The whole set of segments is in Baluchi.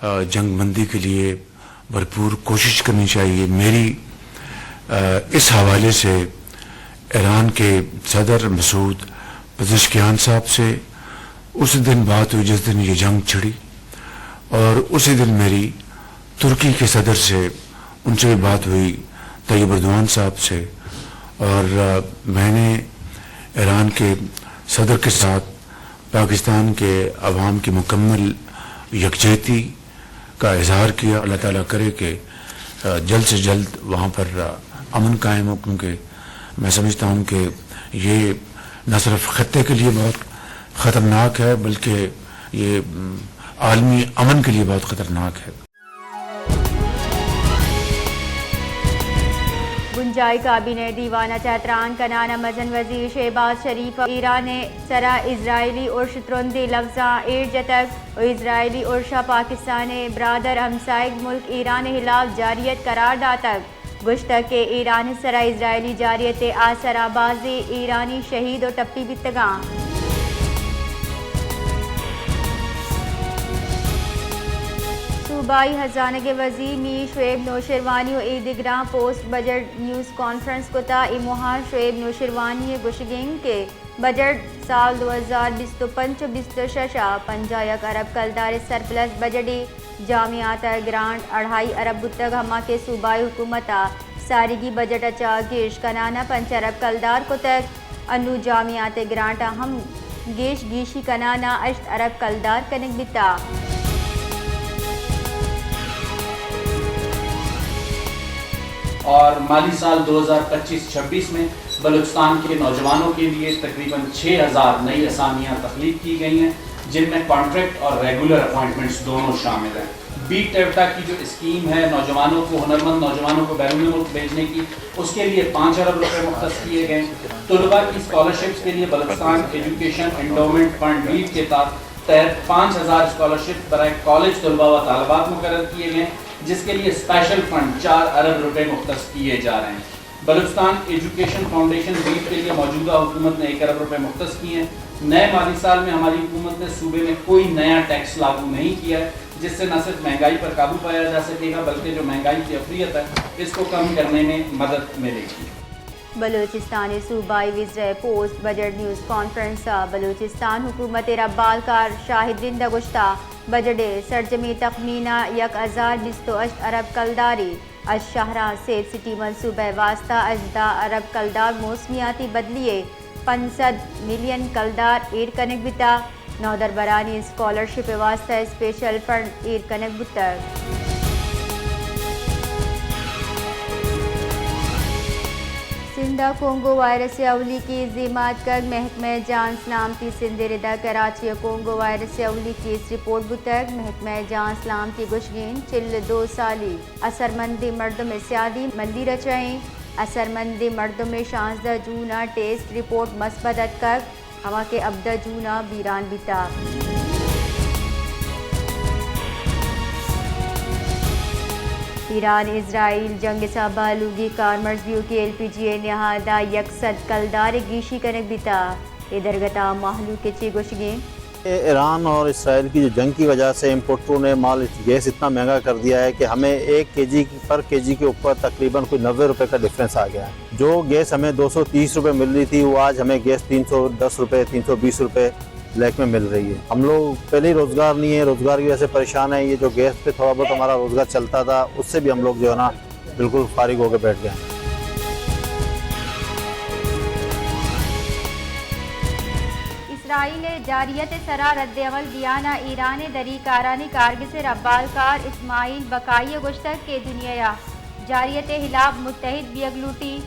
آ، جنگ بندی کے لیے بھرپور کوشش کرنی چاہیے۔ میری، آ، اس حوالے سے ایران کے صدر مسعود پزشکیان صاحب سے اس دن بات ہوئی جس دن یہ جنگ چھڑی، اور اسی دن میری ترکی کے صدر سے، ان سے بھی بات ہوئی، طیب اردوان صاحب سے، اور، آ، میں نے ایران کے صدر کے ساتھ پاکستان کے عوام کی مکمل یکجہتی کا اظہار کیا۔ اللہ تعالیٰ کرے کہ، آ، جلد سے جلد وہاں پر، آ، امن قائم ہو، کیونکہ میں سمجھتا ہوں کہ یہ نہ صرف خطے کے لیے بہت خطرناک ہے، بلکہ یہ، م، عالمی امن کے لیے بہت خطرناک ہے۔ بنجاہی کابینہ ءِ دیوان ءَ چہ تران کنان ءَ مزن وزیر شہباز شریف ءَ ایران ءِ سرا اسرائیلی ارش ءَ ترندیں لبزاں ایر جتگ ءُ اسرائیلی ارش ءَ پاکستان ءِ برادر ہمساہگ ملک ایران ءِ ہلاپ جارحیت قرار داتگ۔ گوشتگ کہ ایران ءِ سرا اسرائیلی جارحیت ءِ آسرا بازیں ایرانی شہید ءُ ٹپی بیتگاں۔ صوبائی ہزانگ ءِ وزیر میر شعیب نوشیروانی ءُ اے دگراں پوسٹ بجٹ نیوز کانفرنس کتا۔ اے موہان شعیب نوشیروانی ءِ گوشگ انت کہ بجٹ سال دو ہزار بیست ءُ پنچ ءُ بیست ءُ شش ءَ پنجاہ یک ارب کلدار ءِ سرپلس بجٹے، جامعات ءِ گرانٹ اڑھائی ارب بوتگ، ہما کہ صوبائی حکومت ءَ ساریگی بجٹ ءَ چہ گیش کنان ءَ پنچ ارب کلدار کتگ۔ انوں جامعات ءِ گرانٹ ءَ ہم گیش گیشی کنان ءَ ہشت ارب کلدار کنگ بیتگ۔ اور مالی سال دو ہزار پچیس چھبیس میں بلوچستان کے نوجوانوں کے لیے تقریباً چھ ہزار نئی اسامیاں تخلیق کی گئی ہیں، جن میں کانٹریکٹ اور ریگولر اپوائنٹمنٹس دونوں شامل ہیں۔ بی ٹیوٹا کی جو اسکیم ہے نوجوانوں کو، ہنرمند نوجوانوں کو بیرون ملک بھیجنے کی، اس کے لیے پانچ ارب روپے مختص کیے گئے۔ طلباء کی اسکالرشپس کے لیے بلوچستان ایجوکیشن انڈومنٹ فنڈ، بیٹ کے تحت، تحت پانچ ہزار اسکالرشپ برائے کالج طلباء و طالبات مقرر کیے گئے، جس کے لیے اسپیشل فنڈ چار ارب روپے مختص کیے جا رہے ہیں۔ بلوچستان ایجوکیشن فاؤنڈیشن، بیٹ کے لیے موجودہ حکومت نے ایک ارب روپے مختص کیے ہیں۔ نئے مالی سال میں ہماری حکومت نے صوبے میں کوئی نیا ٹیکس لاگو نہیں کیا ہے، جس سے نہ صرف مہنگائی پر قابو پایا جا سکے گا، بلکہ جو مہنگائی کی افریت ہے، اس کو کم کرنے میں مدد ملے گی۔ بلوچستان ءِ صوبائی وزرا پوسٹ بجٹ نیوز کانفرنس ءَ بلوچستان حکومت ءِ ربالکار شاہد رند ءَ گوشتا، بجٹ ءِ سرجمیں تخمینہ یک ہزار بیست ءُ ہشت ارب کلدارے، اش شہراں سیف سٹی منصوبہ ءِ واستہ ہژدہ ارب کلدار، موسمیاتی بدلی ءِ پنچ سد ملین کلدار ایر کنگ بیتگ۔ نودربرانی اسکالرشپ ءِ واستہ اسپیشل فنڈ ایر کنگ بوتگ۔ سندھ ءَ کونگو وائرس ءِ اولی کیس دیما اتکگ۔ محکمہ جان سلامتی سندھ ءِ ردا کراچی ءَ کونگو وائرس ءِ اولی کیس رپورٹ بوتگ۔ محکمہ جان سلامتی ءِ گوشگ انت چل ءُ دو سالی اثرمندیں مردم ءِ سیادی ملیر ءَ چہ انت۔ اثرمندیں مردم ءِ شانزدہ جون ءَ ٹیسٹ رپورٹ مثبت اتکگ، ہما کہ ہبدہ جون ءَ بیران بیتگ۔ ایران اسرائیل جنگ ءِ سبب ءَ لوگی کارمرز بیوکی ایل پی جی ءِ نہاد ءَ یک سد کلدار ءِ گیشی کنگ بیتگ۔ اے درگت ءَ مہلوک ءِ چے گوشگ انت؟ ایران اور اسرائیل کی جو جنگ کی وجہ سے امپورٹروں نے مال، گیس اتنا مہنگا کر دیا ہے کہ ہمیں ایک کے جی، پر کے جی کے اوپر تقریباً کوئی نوے روپے کا ڈفرنس آ گیا ہے۔ جو گیس ہمیں دو سو تیس روپے مل رہی تھی، وہ آج ہمیں گیس تین سو دس روپے، تین سو بیس روپے بلیک میں مل رہی ہے۔ ہم لوگ پہلے ہی روزگار نہیں ہے، روزگار کی وجہ سے پریشان ہیں۔ یہ جو گیس پہ تھوڑا بہت ہمارا روزگار چلتا تھا، اس سے بھی ہم لوگ جو ہے نا، بالکل فارغ ہو کے بیٹھ گئے ہیں۔ اسرائیل ءِ جارحیت ءِ سرا رد عمل دیان ءَ ایران ءِ دری کارانی کارگس ءِ ربالکار اسماعیل بقائی ءَ گوشتگ کہ دنیا ءَ جارحیت ءِ ہلاپ متحد بیگ لوٹی۔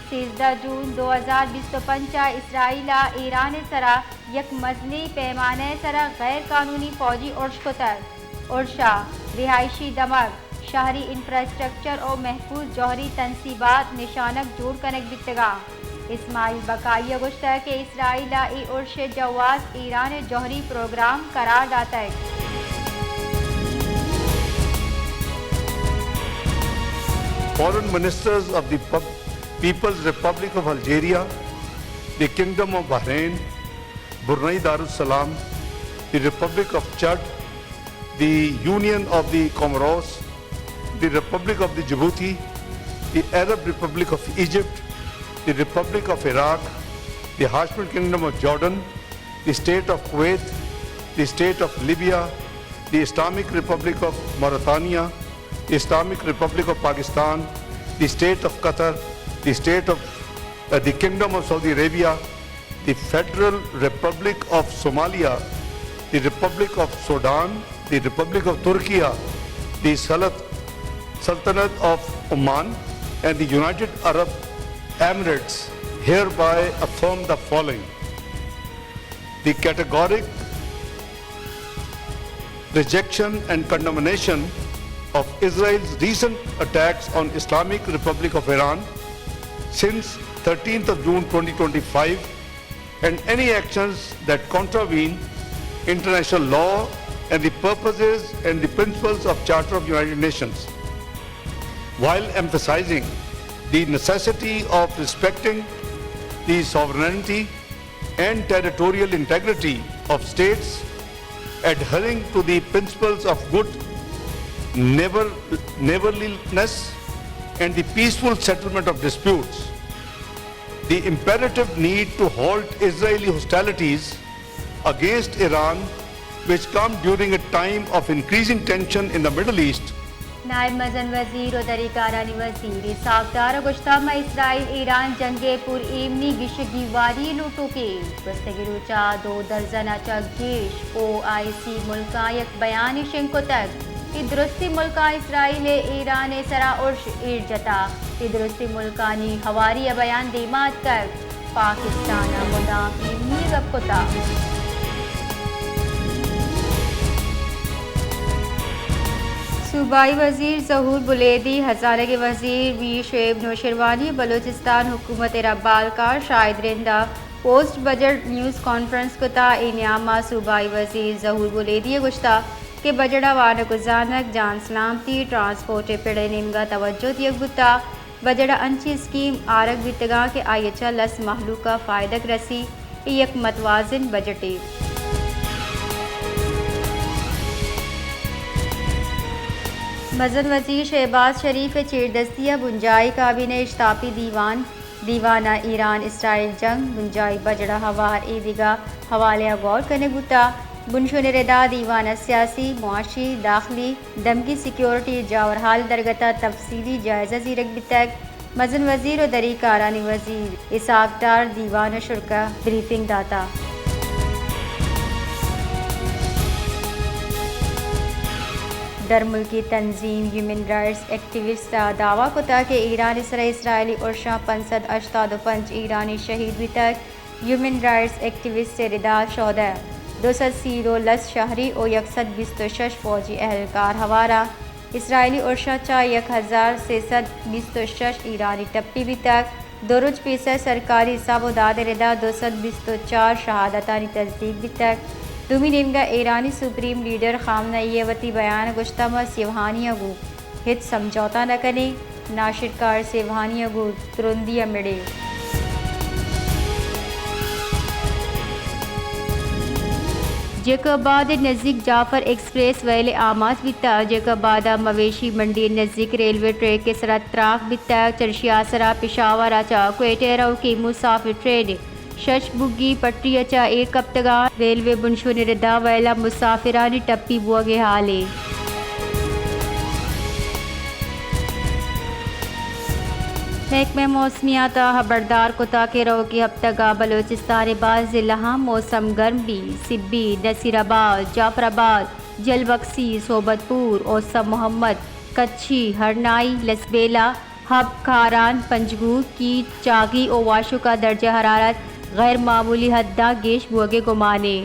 سیزدہ جون دو ہزار بیست ءُ پنچ ءَ اسرائیل ءَ ایران ءِ سرا یک مزنیں پیمانہ ءِ سرا غیر قانونی فوجی ارش کتگ۔ ارش ءَ رہائشی دمگ، شہری انفراسٹرکچر ءُ محفوظ جوہری تنصیبات نشانگ جوڑ کنگ بیتگ اَنت۔ اسماعیل بقائی ءَ گوشتگ کہ اسرائیل ءَ اے ارش ءِ جواز ایران ءِ جوہری پروگرام قرار داتگ۔ Foreign ministers of the Pub-, People's Republic of Algeria, the Kingdom of Bahrain, Brunei Darussalam, the Republic of Chad, the Union of the Comoros, the Republic of the Djibouti, the Arab Republic of Egypt, the Republic of Iraq, the Hashemite Kingdom of Jordan, the State of Kuwait, the State of Libya, the Islamic Republic of Mauritania, the Islamic Republic of Pakistan, the State of Qatar, the State of, uh, the Kingdom of Saudi Arabia, the Federal Republic of Somalia, the Republic of Sudan, the Republic of Turkey, the Salat-, Sultanate of Oman, and the United Arab Emirates hereby affirm the following. The categoric rejection and condemnation of Israel's recent attacks on Islamic Republic of Iran since thirteenth of June twenty twenty-five, and any actions that contravene international law and the purposes and the principles of Charter of United Nations, while emphasizing the necessity of respecting the sovereignty and territorial integrity of states, adhering to the principles of good neighbor-, neighborliness and the peaceful settlement of disputes. The imperative need to halt Israeli hostilities against Iran, which come during a time of increasing tension in the Middle East. نائب مزن وزیر و دری کارانی وزیر اسحاق ڈار ء گوشتگ، ماں اسرائیل ایران جنگ ء پر ایمنی گیشگی واری لوٹوکیں۔ گوستگیں روچ ء دو درزن ء چہ گیش او آئی سی ملکاں یک بیانے شنگ کتگ۔ اے درستیں ملکاں اسرائیل ء ایران ء سرا ارش ایر جتگ۔ اے درستیں ملکانی ہواری ء بیان دیما اتکگ۔ پاکستان ء مدام ایمنی ء گپ کتگ۔ صوبائی وزیر ظہور بلیدی، ہزانگ ء وزیر میر شعیب نوشیروانی، بلوچستان حکومت ء ربالکار شاہد رند ء پوسٹ بجٹ نیوز کانفرنس کتگ۔ اے نیام ء صوبائی وزیر ظہور بلیدی ء گوشتگ کہ بجٹ ء وانگ ء زانگ، جان سلامتی، ٹرانسپورٹ ء پڑ ء نیمگ ء توجہ دیگ بوتگ۔ بجٹ ء انچیں اسکیم آرگ بیتگاں کہ آئی ء چہ لس مہلوک ء فائدگ رسی۔ اے یک متوازن بجٹے۔ مزن وزیر شہباز شریف ء چیردستی ء بنجاہی کابینہ اشتاپی دیوان، دیوان ء ایران اسرائیل جنگ، بنجاہی بجٹ ء ہوار ء دگہ حوالہ ء غور کنگ بوتگ۔ بنشون ء ردا دیوان ء سیاسی، معاشی، داخلی، دمگی سیکیورٹی جاور حال درگت ء تفصیلی جائزہ زیرگ بیتگ۔ مزن وزیر و دری کارانی وزیر اسحاق ڈار دیوان ء شرکا بریفنگ داتا۔ درملکی تنظیم ہیومن رائٹس ایکٹیوسٹ ء دعوی کتا کہ ایران ء سرا اسرائیلی ارشاں پنچ سد ہشتاد و پنچ ایرانی شہید بیتگ۔ ہیومن رائٹس ایکٹیوسٹ ء ردا شودہ دو سد سی و لس شہری و یک سد بیست و شش فوجی اہلکار ہوارا اسرائیلی ارشاں چہ یک ہزار سئے سد بیست و شش ایرانی ٹپی بیتگ۔ دو روچ پیسر سرکاری حساب و داد ء ردا دو سد بیست و چار شہادتانی تصدیق بیتگ۔ دومی نیمگا ایرانی سپریم لیڈر خامنہ ای ء وتی بیان ء گوشتہ، ما سیوہانی ء گوں ہچ سمجھوتہ نہ کنیں، ناشرکار سیوہانی ء گوں ترندی ء مڑیں۔ جیکب آباد ء نزیک جعفر ایکسپریس ویل ء آماچ بیتگ۔ جیکب آباد ء مویشی منڈی ء نزیک ریلوے ٹریک ء سرا تراک بیتگ۔ چرشی آسرا پشاور ء چہ کوئٹہ ء روکیں مسافر ٹرین شش بگی پٹی ء چہ ایر کپتگاں۔ ریلوے بنشون ء ردا ویل ء مسافرانی ٹپی بوگ ء ہالے۔ محکمہ موسمیات ء ہبردار کتگ کہ روکیں ہپتگ ء بلوچستان ء باز ضلعاں موسم گرم بیت۔ سبی، نصیر آباد، جعفر آباد، جلبکسی، صحبت پور، اوسم محمد، کچھی، ہرنائی، لسبیلہ، حب، کھاران، پنجگور، کیچ، چاگی و واشک ء درجہ حرارت غیر معمولی حداں گیش بوگ ء گمانے۔